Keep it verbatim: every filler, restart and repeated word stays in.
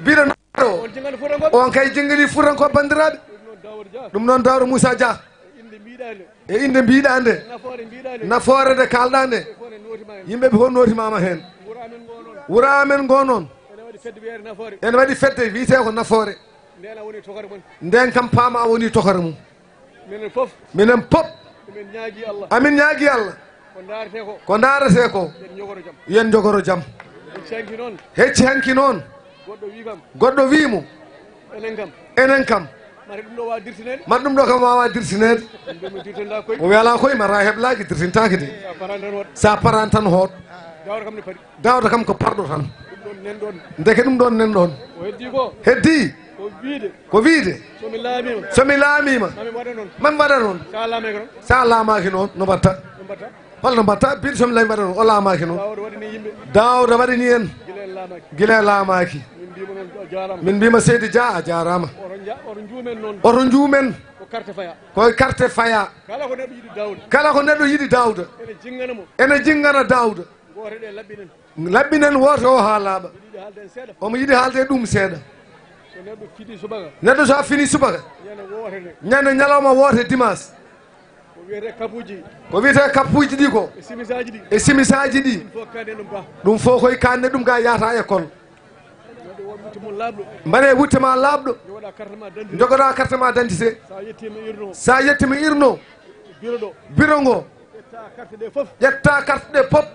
Mbiɗo naaro. On jingani Fuutanko. On kay jingani Fuutanko, banndiraaɓe. Ɗum noon Daawda Dia. Ɗum noon Daawda Muusa Dia. E innde mbiɗa nde. E innde mbiɗa nde. Nafoore mbiɗa nde. Nafoore nde kaalɗa nde. Yimɓe ɓe fof nootimaama heen. Wuro amen ngo noon. Wuro amen ngo noon. Ene waɗi fedde wiyetee Nafoore. Ene waɗi fedde wiyetee ko Nafoore. Ndeen a woni tokara mum. Ndeen kam paama a woni tokara mum. Minen fof. Minen pop. Emin ñaagii Allah. Amin ñaagii Allah. Ko ndaaretee ko. Ko ndaaretee ko. Yen njogoro jam. Yen njogoro jam. Hecci hanki noon. Hecci hanki noon. Goɗɗo wii kam. Goɗɗo wii mo. Enen kam. Enen kam. Mate ɗum ɗo waawa dirtineede. Mate ɗum ɗo kam waawa dirtineede. Ɗum ɗo mi dirtinta koy. O wiyala koy mata heblaaki dirtintaake de. Sa parantan hoot. Sa parantan hoot. Daawda kam ne paɗi. Daawda kam ko parɗo tan. Ɗum ɗoon nen ɗoon. Ndeke ɗum ɗoon nen ɗoon. Ko heddii ko. Heddii. Ko wiide. Ko wiide. So mi laamiima. So mi laamiima. Ma mi waɗa noon. Ma mi waɗa noon. Sa laamaaki noon. Sa laamaaki noon, no mbatta? No mbatta? Holno mbatta? Biɗo so mi laami mbaɗa noon, o laamaaki noon. Daawda waɗani yimɓe. Daawda waɗani en. Gila en laamaaki. Gila en laamaaki. Min mbiima noon, a jaaraama. Min mbiima Seydi Dia, a jaaraama. Oto nja-, oto njuumen noon. Oto njuumen. Ko carte faya. Ko carte faya. Kala ko neɗɗo yiɗi Daawda. Kala ko neɗɗo yiɗi Daawda. Ene jingana mo. Ene jingana Daawda. Gooto ɗe laɓɓinen. Laɓɓinen wooto o haa laaɓa. Mbiɗo yiɗi haalde heen seeɗa. Omo yiɗi haalde ɗum seeɗa. So neɗɗo fini subaka. Neɗɗo so a fini subaka. Ñande woote nde. Ñande ñalawma woote dimanche. Ko wiyetee kapuuji. Ko wiyetee kapuuji ɗi ko. E simisaaji ɗi. E simisaaji ɗi. Ɗum fof kaanne ɗum ga. Ɗum fof koye kaanne ɗum ga yahata école. Neɗɗo wo wutte mum laaɓɗo. Mbaɗe wutte ma laaɓɗo. Jogoɗa carte ma d'identité. Jogoɗa carte ma d'identité. Sa yettiima urne o. Sa yettiima urne o. Bureau ɗo. Bureau ngo. Ƴetta carte ɗe fof. Ƴetta carte ɗe fof.